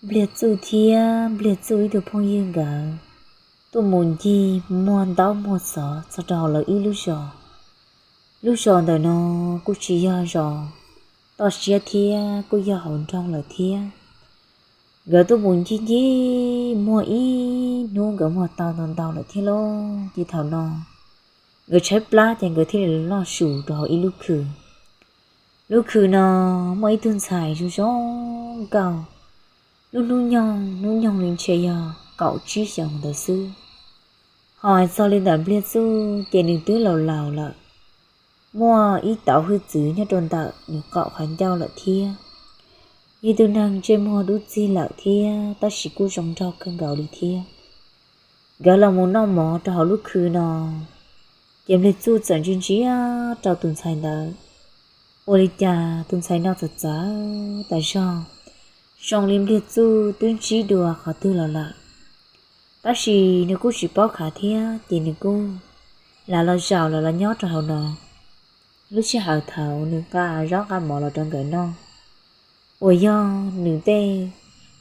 Npliag Txuj thiab Npliag Txuj ib tug phooj ywg nkawd tuaj mus ncig muag ntaub muag xov txog rau hauv lawv ib lub zos. Lub zos ntawm no kuj tsis yog zos toj siab thiab, kuj yog hauv nroog lawm thiab. Nkawd tuaj mus ncig ncig muag ib hnub, nkawd muag tau ntau ntau lawm thiab lauj. Ces thaum no nkawd tshaib plab ces nkawd thiaj li loj sus rau hauv ib lub khw. Lub khw no muaj ib tug ntxhais zoo zoo nkauj, lub hnub nyoog hnub nyoog li ntshe yog kaum tsib xyoos ntawd xwb. Ho hais txog li ntawm Npliag Txuj ces nws twb laus laus lawm, muaj ib tauv hwj txwv nyob rau ntawm nws qaum qhov ncauj lawm thiab. Yog ib tug neeg ntsej muag dub txig lawm thiab, tab sis kuj zoo nraug kawg nkaus li thiab. Nkawd los mus noj mov rau hauv lub khw no, ces Npliag Txuj txawm ntsia ntsia rau tus ntxhais ntawd. Ua li cas tus ntxhais no txawm txawv tas zog, zoo li Npliag Txuj twb ntsib dua qhov twg los lawm. Tab sis nws kuj tsis paub khav thiab, ces nws kuj lam los zaum los los nyob rau hauv no. Lub sij hawm thaum nws nqa zaub nqa mov los rau nkawd noj, uas yog nws tej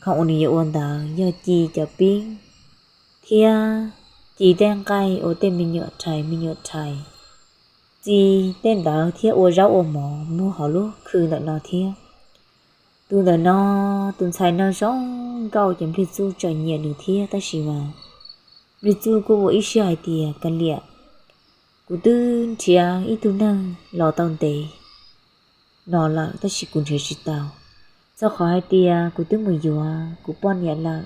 khoom uas nws yuav ua ntawd yog ci cov pib thiab ci tej nqaij ua tej me nyuam rhais me nyuam rhais, ci tej ntawd thiab ua zaub ua mov muag hauv lub khw ntawm no thiab. Tus ntawm no, tus ntxhais no zoo nkauj ces Npliag Txuj tseem nyiam nws thiab, tab sis mas Npliag Txuj kuj ua ib siab hais tias, kav liam, kuv twb nrhiav ib tug neeg los tau ntev no lawm tab sis kuv nrhiav tsis tau, txog qhov hais tias kuv twb mus yuav kuv poj niam lawm.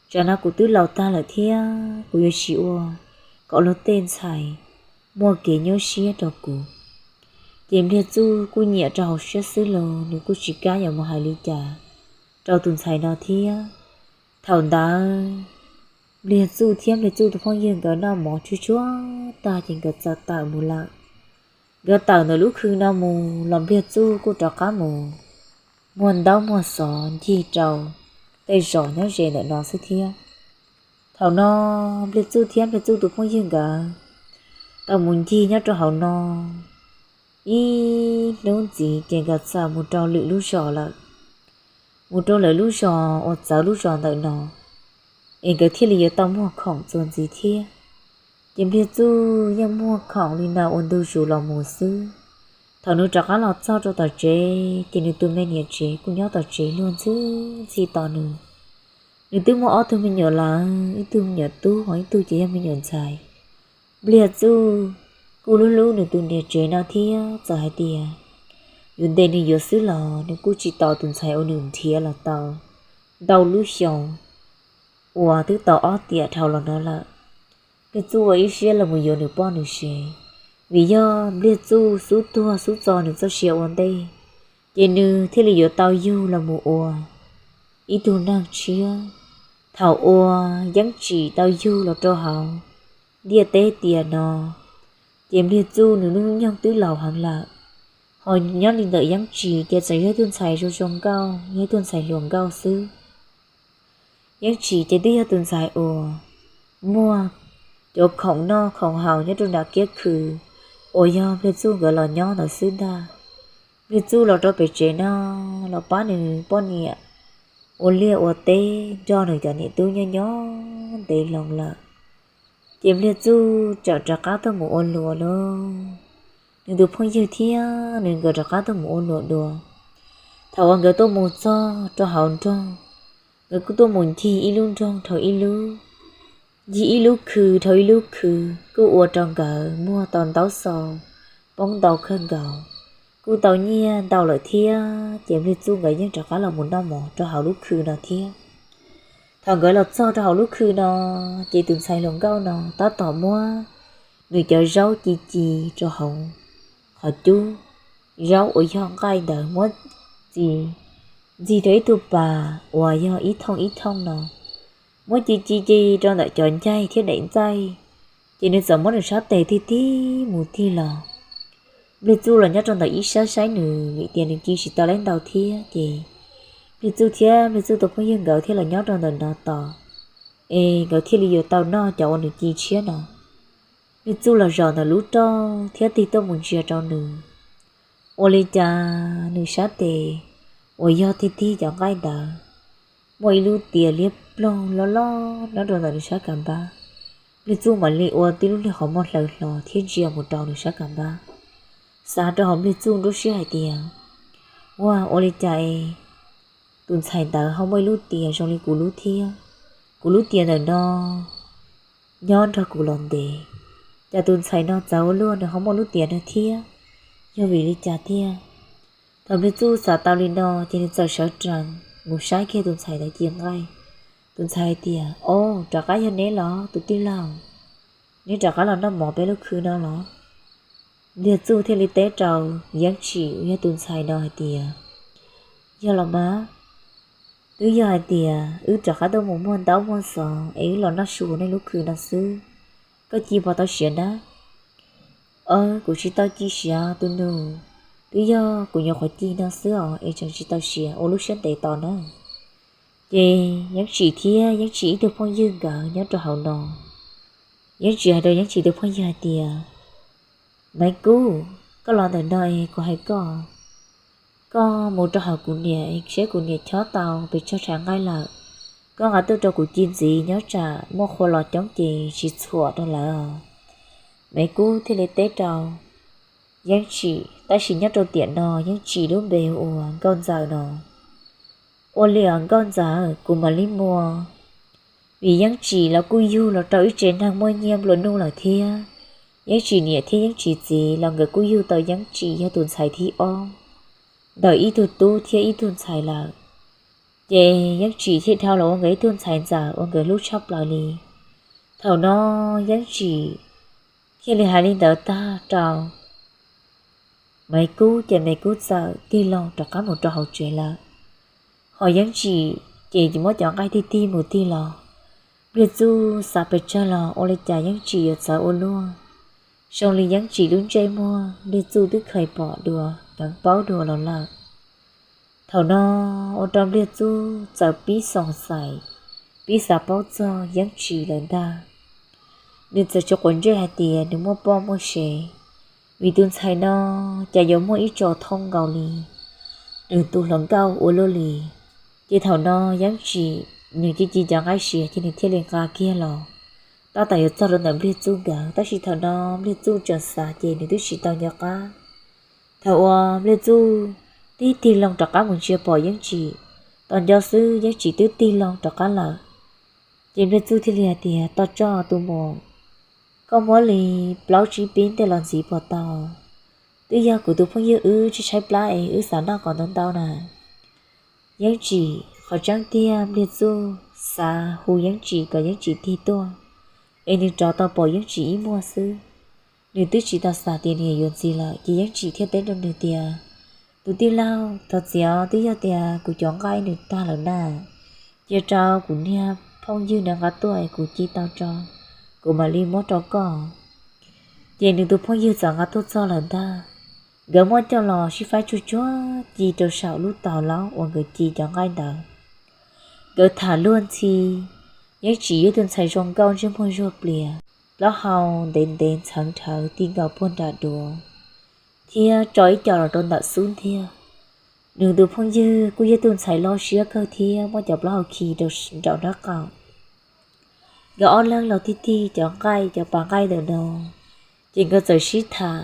Tsam no kuv twb laus tag lawm thiab kuv yuav tsis ua kom luag tej ntxhais muaj kev nyuaj siab rau kuv. Ces Npliag Txuj kuj nyiam rau hauv siab xwb los nws kuj tsis kam yuav mus hais li cas rau tus ntxhais no thiab. Thaum ntawd Npliag Txuj thiab Npliag Txuj tus phooj ywg nkawd noj mov tsuj tsuag tag ces nkawd txawm tawm mus lawm. Nkawd tawm ntawm lub khw no mus los Npliag Txuj kuj rov qab mus muag ntaub muag xov ncig rau tej zos nyob ze ntawm no xwb thiab. Thaum no Npliag Txuj thiab Npliag Txuj tus phooj ywg nkawd tau mus ncig nyob rau hauv no ib hnub ntxiv ces nkawd txawm mus rau lwm lub zos lawm. Mus rau lawv lub zos uas txawv lub zos ntawm no, es nkawd thiaj li yuav tau muag khoom txuas ntxiv thiab. Ces Npliag Txuj yeej muag khoom li no ua ntu zus los mus xwb. Thaum nws rov qab los txog rau tom tsev ces nws tus me niam tsev kuj nyob tom tsev luag ntxhi ntxhi tos nws. Nws twb muaj ob tug me nyuam lawm, ib tug me nyuam tub ho ib tug ces yog me nyuam ntxhais. Npliag Txuj kuj hlub hlub nws tus niam tsev no thiab txawm hais tias yus ntes nws yuav xwb los nws kuj tsis tos tus ntxhais uas nws nrhiav los tau ntau lub xyoo uas twb tau ob tiam dhau los no lawm. Npliag Txuj ua ib siab los mus yuav nws poj nws sev, vim yog Npliag Txuj xub tuag xub txo nws txoj sia ua ntej, ces nws thiaj li yuav tau yug los mus ua ib tug neeg tshiab. Thaum uas Yeeb Tsim tau yug los rau hauv ntiaj teb tiam no, ces Npliag Txuj nws lub nyoog twb laus heev lawm. Ho nyob li ntawm Yeeb Tsim ces txawm yog ib tug ntxhais zoo zoo nkauj, yog ib tug ntxhais hluas nkauj xwb. Yeeb Tsim ces twb yog tus ntxhais uas muag cov khoom noj khoom haus nyob rau nram kiab khw uas yog Npliag Txuj nkawd los nyob ntawd xwb ntag. Npliag Txuj los rau pem tsev no los pab nws poj niam ua liaj ua teb nrog nws cov niam tub nyob nyob ntev loo lawm. Ces Npliag Txuj txawm rov qab tuaj mus ua luam lauj. Nws tus phooj ywg thiab nws nkawd rov qab tuaj mus ua luam dua. Thaum uas nkawd tuaj mus txog rau hauv nroog, nkawd kuj tuaj mus ncig ib lub nroog dhau ib lub, ncig ib lub khw dhau ib lub khw, kuj ua rau nkawd muag tau ntaub xov poob ntau kawg nkaus. Kuj tau nyiaj ntau lawm thiab, ces Npliag Txuj nkawd yeej rov qab los mus noj mov rau hauv lub khw no thiab. Thaum nkawd los txog rau hauv lub khw no, ces tus ntxhais hluas nkauj no tab tom muab nws cov zaub ci ci rau hauv qhov cub, zaub uas yog nqaij ntawd muab ci ntxig rau ib tug pas uas yog ib thooj ib thooj no, muab ci ci ci rau ntawm cov ncaig thiab daim ntxaij, ces nws txawm muab nws sab tes tig tig mus tig los. Npliag Txuj los nyob rau ntawm ib sab saib nws vim tias nws ci tsis tau laib ntau thiab, ces Npliag Txuj thiab Npliag Txuj tus phooj ywg nkawd thiaj los nyob rau ntawm no tos, es nkawd thiaj li yuav tau noj cov uas nws ci tshiab no. Npliag Txuj los zaum ntawm lub rooj thiab tig tuaj mus ntsia rau nws. Ua li cas nws sab tes uas yog tig tig cov nqaij ntawd, muaj ib lub tias liab ploog loj loj nyob rau ntawm nws sab kam npab. Npliag Txuj mam li ua tib lub niag qhov muag hlaws hlo thiab ntsia mus rau nws sab kam npab. Xav rau hauv Npliag Txuj nruab siab hais tias, ua, ua li cas es tus ntxhais ntawd ho muaj ib lub tias zoo li kuv lub thiab? Kuv lub tias ntawm no nyob nrog kuv los ntev, cas tus ntxhais no txawv ua luaj nws ho muaj lub tias no thiab? Yog vim li cas tiag? Thaum Npliag Txuj xav tau li no ces nws txawm sawv tsees mus saib kiag tus ntxhais ntawd ci nqaij. Tus ntxhais hais tias, o, rov qab yog neb los tus tij laug? Neb rov qab los noj mov peb lub khw no los? Npliag Txuj thiaj li teb rau Yeeb Tsim uas yog tus ntxhais no hais tias, yog los mas, twb yog hais tias wb rov qab tuaj mus muag ntaub muag xov es wb los noj su nej lub khw no xwb. Koj ci puas tau siav na? Kuv tsis tau ci siav tus nus, twb yog kuv nyuam qhuav ci no xwb os es tseem tsis tau siav, ua lub siab ntev tos na. Ces Yeeb Tsim thiab Yeeb Tsim ib tug phooj ywg nkawd nyob rau hauv no. Yeeb Tsim hais rau Yeeb Tsim tus phooj ywg hais tias, Maiv Kub, koj los ntawm no es kuv hais koj, koj mus rau hauv kuv niam seb kuv niam chob tau pes tsawg tshav nqaij lawm, koj nqa tuaj rau kuv ci ntxiv, nyob tsam muaj qhua los coob ces tsis txhuam rau lawv os. Maiv Kub thiaj li teb rau Yeeb Tsim, tab sis nyob rau tiam no Yeeb Tsim lub npe ua Nkauj Ntxawm no. Ua li os Nkauj Ntxawm, kuv mam li muas. Vim Yeeb Tsim los kuj yug los rau ib tsev neeg muaj nyiaj nplua nuj lawm thiab. Yeeb Tsim niam thiab Yeeb Tsim txiv los nkawd kuj yug tau Yeeb Tsim yog tus ntxhais thib ob ntawm ib tug tub thiab ib tug ntxhais lawm. Ces Yeeb Tsim thiaj dhau los ua nkawd ib tug ntxhais ntxawm uas nkawd hlub tshaj plaws li. Thaum no Yeeb Tsim thiaj li hais li ntawd tag rau Maiv Kub ces Maiv Kub txawm tig loo rov qab mus rau hauv tsev lawm. Ho Yeeb Tsim ces muab cov nqaij tig tig mus tig los. Npliag Txuj xav pes tsawg los ua li cas Yeeb Tsim yuav txawv ua luaj. Zoo li Yeeb Tsim lub ntsej muag Npliag Txuj twb khaws pom dua, kheev paub dua los lawm. Thaum no ua rau Npliag Txuj txawm pib xoom xaim, pib xav paub txog Yeeb Tsim lawm ntag. Nws txawm tsis quav ntsej hais tias nws muaj poj muaj sev, vim tus ntxhais no cas yuav muaj ib tso thooj nkaus li nws tus hluas nkauj ua luaj li. Ces thaum no Yeeb Tsim nws ci ci cov nqaij siav ces nws thiaj li nqa kiag los tab tom yuav txog rau ntawm Npliag Txuj nkawd, tab sis thaum no Npliag Txuj tseem xav ces nws twb tsis tau nco qab. Thaum uas Npliag Txuj tib tig loo rov qab mus ntsia pom Yeeb Tsim, tos nco xwb Yeeb Tsim twb tig loo rov qab lawm. Ces Npliag Txuj thiaj li hais tias, Tos tso tus muam, koj muab li plaub tsib pib ntej los ntxiv puas tau? Twb yog kuv tus phooj ywg wb tshaib tshaib plab es wb xav noj kom ntau ntau na. Yeeb Tsim, qhov tseeb tiag Npliag Txuj xav hu Yeeb Tsim kom Yeeb Tsim tig tuaj, es nws rov tau pom Yeeb Tsim ib muag xwb. Nws twb tsis tau xav tias nws yuav ntxiv lawm, ces Yeeb Tsim thiaj teb rau nws tias, Tus tij laug, thov txim os, twb yog tias kuv cov nqaij nws tag lawm na. Cia rau kuv niag phooj ywg nws nqa tuaj es kuv ci tau tso, kuv mam li muab rau koj. Ces nws tus phooj ywg txawm nqa tuaj txog lawm ntag. Nkawd muab coj los sib faib tsuag tsuag ci rau saum lub tog laub uas nkawd ci cov nqaij ntawd. Nkawd tham luag ntxhi, Yeeb Tsim yog tus ntxhais zoo nkauj ntsej muag zuag plias, plaub hau ntev ntev ntxheev dhawv ti nkaus puag nram duav, thiab tso ib co los rau ntawm xub ntiag. Nws tus phooj ywg kuj yog tus ntxhais loj siab kawg thiab muaj cov plaub hau khi rau nraum nraub qaum. Nkawd ob leeg los tig tig cov nqaij cov pas nqaij ntawm no, ces nkawd txawm sib tham,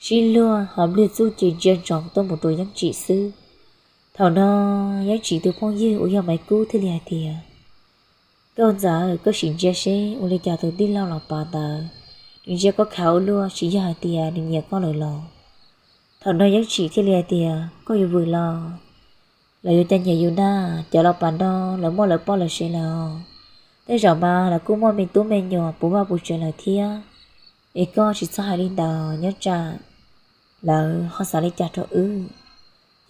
sib luag ho Npliag Txuj ces ntsia ntsoov tuaj mus rau Yeeb Tsim xwb. Thaum no Yeeb Tsim tus phooj ywg uas yog Maiv Kub thiaj li hais tias, Nkauj Ntxawm, koj sim ntsia seb ua li cas tus tij laug los pav ntawd, nws ntsia koj khav ua luaj, tsis yog hais tias nws nyiam koj lawm los? Thaum no Yeeb Tsim thiaj li hais tias, Koj yuav vwm los, lawv yuav cas nyiam yus na, cov los pav no lawv muaj lawv poj lawv sev lawm os. Tej zaum mas lawv kuj muaj me tub me nyuam puv vaj puv tsev lawm thiab, es koj tsis txhob hais li ntawd, nyob tsam lawv ho xav li cas rau wb.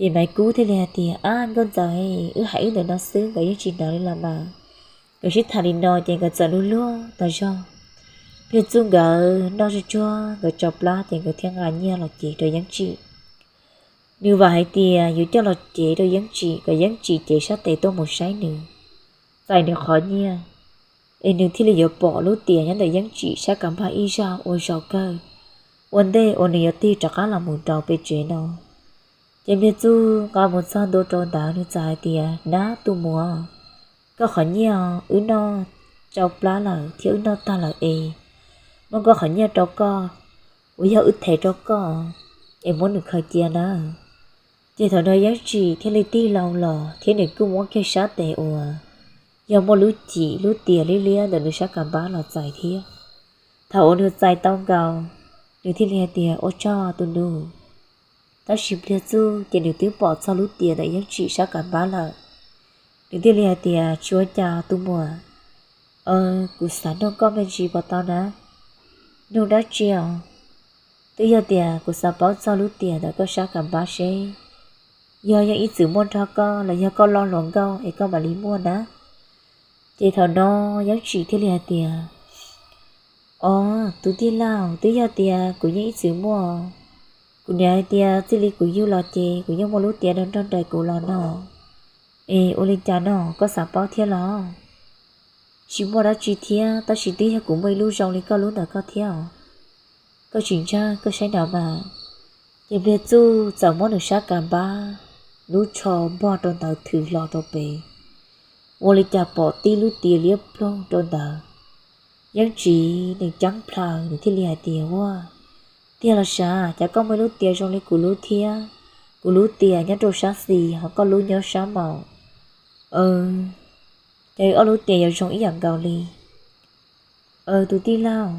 Ces Maiv Kub thiaj li hais tias, Ab Nkauj Ntxawm, wb hais wb ntawm no xwb, nkawd yeej tsis hnov li los mas. Nkawd sib tham li no ces nkawd txawm luag luag tas zog. Npliag Txuj nkawd noj tsuag tsuag nkawd tso plab ces nkawd thiaj nqa nyiaj los cev rau Yeeb Tsim. Nws vam hais tias yuav coj los cev rau Yeeb Tsim kom Yeeb Tsim cev sab tes tuaj mus saib nws, txais nws qhov nyiaj, es nws thiaj li yuav pom lub tias nyob ntawm Yeeb Tsim sab kav npag ib zaug ua zaum kawg, ua ntej uas nws yuav tig rov qab los mus rau pem tsev no. Ces Npliag Txuj nqa mus txog ntua rau ntawd nws txawm hais tias, Nab tus muam, koj qhov nyiaj wb noj tsau plab lawm thiab wb noj tag lawm es muab koj qhov nyiaj rau koj, uas yog wb them rau koj es muab nws khaws cia nawb. Ces thaum no Yeeb Tsim thiaj li tig loo los thiab nws kuj muab kiag sab tes uas yog muaj lub cim lub tias liab liab ntawm nws sab kas npab los txais thiab. Thaum uas nws txais tau nkaus, nws thiaj li hais tias, Ua tsaug tus nus. Tab sis Npliag Txuj ces nws twb pom txog lub tias ntawm Yeeb Tsim sab kas npab lawm. Nws thiaj li hais tias, Tsis ua cas tus muam, kuv xav nug koj me ntsis puas tau na? Nug dab tsi os? Twb yog tias kuv xav paub txog lub tias ntawm koj sab kas npab seb yog yeej ib txwm muaj nrog koj los yog koj loj hluas nkauj es koj mam li muaj na. Ces thaum no Yeeb Tsim thiaj li hais tias, Os tus tij laug, twb yog tias kuv yeej ib txwm muaj. Kuv niam hais tias txij li kuv yug los ces kuv yeej muaj lub tias nrog nraim kuv los no. Es ua li cas no koj xav paub thiab los? Tsis muaj dab tsi thiab, tab sis twb yog kuv muaj ib lub zoo li koj lub ntawm koj thiab os. Koj tsis ntshai, koj saib no mas. Ces Npliag Txuj txawm muab nws sab kas npab lub tsho npog rau ntawd thwm hlo rau pem, ua li cas pom tib lub tias liab ploog rau ntawd. Yeeb Tsim nws ceeb plaws nws thiaj li hais tias, Ua, tiag los sav, cas koj muaj ib lub tias zoo li kuv lub thiab? Kuv lub tias nyob rau sab xis ho koj lub nyob sab maum. Ces ob lub tias yuav zoo ib yam nkaus li. Tus tij laug,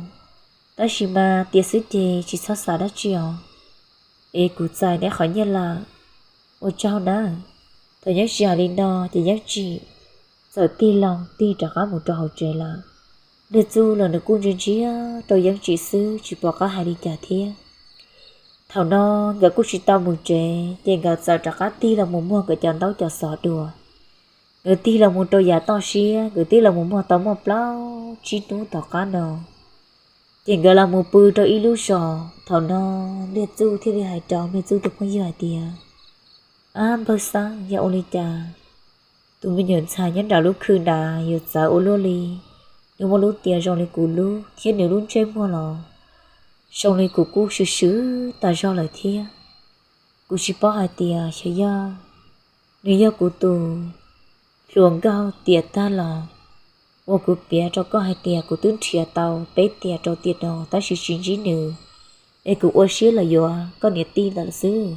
tab sis mas tias xwb ces tsis txhob xav dab tsi os. Es kuv txais neb qhov nyiaj lawm, ua tsaug nawb. Thaum Yeeb Tsim hais li no ces Yeeb Tsim txawm tig loo tig rov qab mus rau hauv tsev lawm. Npliag Txuj los nws kuj ntsia ntsia rau Yeeb Tsim xwb tsis pom qab hais li cas thiab. Thaum no nkawd kuj tsis tau mus tsev ces nkawd txawm rov qab tig los mus muag nkawd cov ntaub cov xov dua. Nkawd tig los mus rau yav toj siab, nkawd tig los mus muag tau muaj plaub tsib hnub tom qab no, ces nkawd los mus pw rau ib lub zos. Thaum no Npliag Txuj thiaj li hais rau Npliag Txuj tus phooj ywg hais tias, Ab npawg Xeeb, yog ua li cas tus me nyuam ntxhais nyob nram lub khw nrad yuav txawv ua luaj li? Nws muaj lub tias zoo li kuv lub thiab nws lub ntsej muag los zoo li kuv kuj swm swm tas zog lawm thiab. Kuv tsis paub hais tias xyov yog nws yog kuv tus hluas nkauj tiam tag los, uas kuv piav rau koj hais tias kuv twb nrhiav tau peb tiam rau tiam no tab sis tsis ntsib nws, es kuv ua siab los yuav koj niam tij ntawd xwb.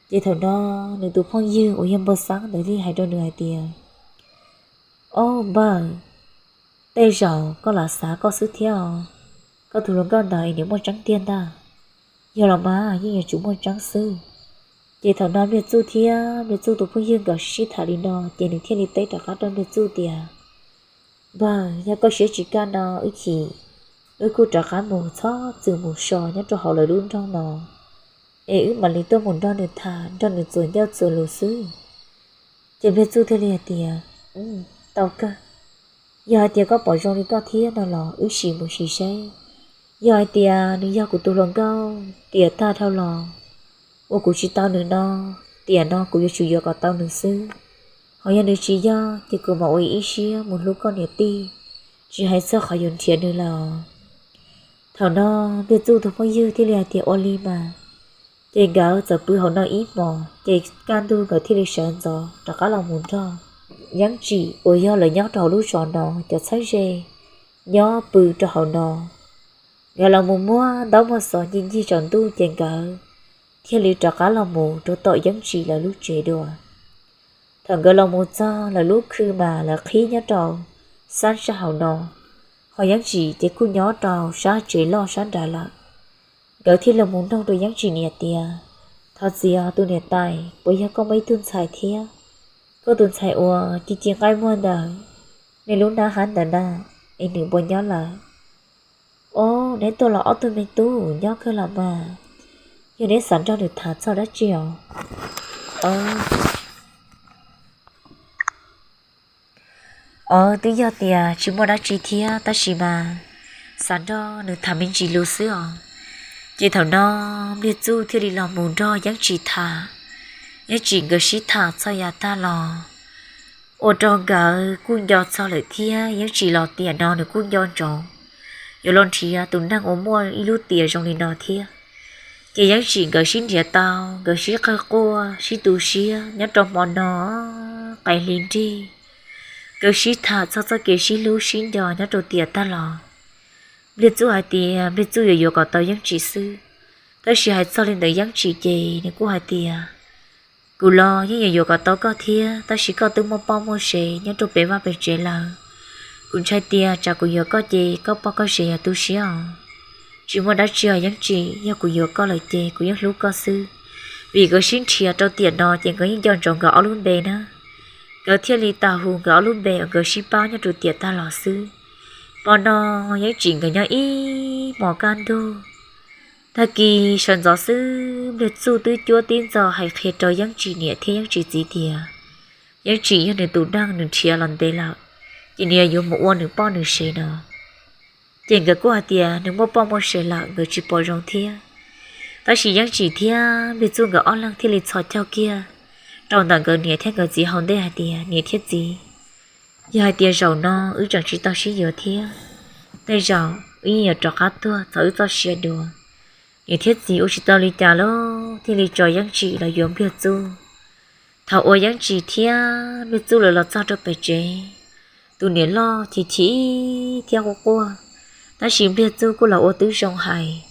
Ces thaum no nws tus phooj ywg uas yog npawg Xeeb ntawd thiaj hais rau nws hais tias, Ob npawg, tej zaum koj lam xav koj xwb thiab os. Koj tus hluas nkauj ntawd es nws muaj tseeb tiag ntag. Yog los mas yeej yuav tsum muaj tseeb xwb. Ces thaum no Npliag Txuj thiab Npliag Txuj tus phooj ywg nkawd sib sib tham li no ces nws thiaj li teb rov qab rau Npliag Txuj tias, Npawg, yog koj siab tsis kaj no wb chim, wb kuj rov qab mus txhob txwm mus so nyob rau hauv lawv lub nroog no, es wb mam li tuaj mus nrog nws tham nrog nws txuas ncauj txuas lus xwb. Ces Npliag Txuj thiaj li hais tias, Tau kawg, yog hais tias koj pom zoo li koj thiab no los wb sim mus sim seb. Yog hais tias nws yog kuv tus hluas nkauj tiam tag dhau los, uas kuv tsis tau nws no, tiam no kuv yuav tsum yuav kom tau nws xwb. Ho yog nws tsis yog ces kuv mam ua ib siab mus hlub koj niam tij, tsis hais txog qhov yuav nrhiav nws lawm. Thaum no Npliag Txuj tus phooj ywg thiaj li hais tias, Ua li mas. Ces nkawd txawm pw hauv no ib hmos ces kaj ntug nkawd thiaj li sawv ntxov rov qab los mus nrog Yeeb Tsim uas yog lawv nyob rau hauv lub zos no cov txheeb ze nyob pw rau hauv no. Nkawd los mus muab ntaub muab xov ncig ncig tsaus ntuj ces nkawd thiaj li rov qab los mus rau tom Yeeb Tsim lawv lub tsev dua. Thaum nkawd los mus txog lawv lub khw mas lawv qhib nyob rau sab sab hauv no, ho Yeeb Tsim ces kuj nyob rau sab tsev loj sab nrad lawm. Nkawd thiaj los mus noog rau Yeeb Tsim niam tias, Thov txim os tus niam tais, puas yog koj muaj ib tug ntxhais thiab? Koj tus ntxhais uas ci ci nqaij muag ntawd, nej lub nab hab ntawd na, es nws puas nyob lawm? Ob, neb tuaj los ob tug me tub, nyob kawg los mas. Yog neb xav nrog nws tham txog dab tsi os? Ob, twb yog tias tsis muaj dab tsi thiab tab sis mas xav nrog nws tham me ntsis lus xwb os. Ces thaum no Npliag Txuj thiaj li los mus nrog Yeeb Tsim tham. Yeeb Tsim nkawd sib tham txog yav tag los ua rau nkawd kuj nco txog lawm thiab Yeeb Tsim los tiam no nws kuj nco ntsoov yuav los nrhiav tus neeg uas muaj ib lub tias zoo li no thiab. Ces Yeeb Tsim nkawd sib nrhiav tau, nkawd sib qawg quaj sib tu siab nyob rau hmo no qee hli nrig. nkawd sib tham txog txoj kev sib hlub sib nco nyob rau tiam tag los, Npliag Txuj hais tias Npliag Txuj yuav yuav kom tau Yeeb Tsim xwb. Tab sis hais txog li ntawm Yeeb Tsim ces nws kuj hais tias, kuv los yeej yuav yuav kom tau koj thiab, tab sis koj twb muaj poj muaj sev nyob rau pem vaj pem tsev lawm. Kuv ntshai tias tsam kuv yuav koj ces koj poj koj sev yuav tu siab os. Tsis muaj dab tsi os Yeeb Tsim, yog kuv yuav koj lawm ces kuv yeej hlub koj xwb. Vim nkawd sib nrhiav rau tiam no ces nkawd yeej nco ntsoov nkawd ob lub npe na. Nkawd thiaj li tas hu nkawd ob lub npe uas nkawd sib paub nyob rau tiam tag los xwb. Hmo no Yeeb Tsim nkawd nyob ib hmos kaj ntug. Tag kis sawv ntxov xwb Npliag Txuj twb cuab tib ntxo hais qhia rau Yeeb Tsim niam thiab Yeeb Tsim txiv tias Yeeb Tsim yog nws tus neeg nws nrhiav los ntev lawm, ces nws yuav mus ua nws poj nws sev no. Ces nkawd kuj hais tias nws muaj poj muaj sev lawm nkawd tsis pom zoo thiab. Tab sis Yeeb Tsim thiab Npliag Txuj nkawd ob leeg thiaj li txhos caug kiag rau ntawm nkawd niam thiab nkawd txiv hauv ntej hais tias niam thiab txiv, yog hais tias zaum no wb tseem tsis tau sib yuav thiab, tej zaum wb yeej yuav rov qab tuag txog wb txoj sia dua. Niam thiab txiv ua tsis tau li cas lawm thiaj li tso Yeeb Tsim los yuav Npliag Txuj. Thaum uas Yeeb Tsim thiab Npliag Txuj lawv los txog rau pem tsev, tus niam loj chim chim thiab quaj quaj, tab sis Npliag Txuj kuj los ua tib zoo hais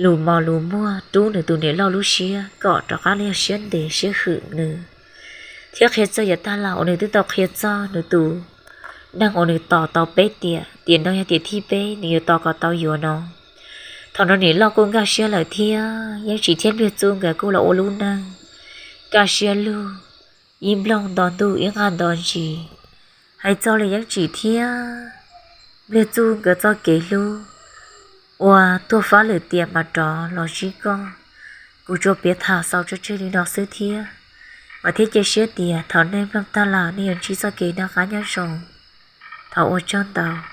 lus mos lus muag rub nws tus niam loj lub siab kom rov qab los yog siab ntev siab hwm nws, thiab qhia txog yav tag los uas nws twb tau qhia txog nws tus neeg uas nws tos tau peb tiam, tiam no yog tiam thib peb nws yuav tos kom tau yuav no. Thaum no niam loj kuj nkag siab lawm thiab Yeeb Tsim thiab Npliag Txuj nkawd kuj los ua lub neej kaj siab lug, ib nplooj nto ntuj ib nqag nto ntsis. Hais txog li Yeeb Tsim thiab Npliag Txuj nkawd txoj kev hlub uas tuag fab lwm tiam mas rov los sib koj, kuv tsuas piav tham xaus tso tseg li no xwb thiab. Vam thiab cia siab tias thaum nej mloog tag lawm nej yuav ntsib txoj kev noj qab nyob zoo. Thov ua tsaug ntau.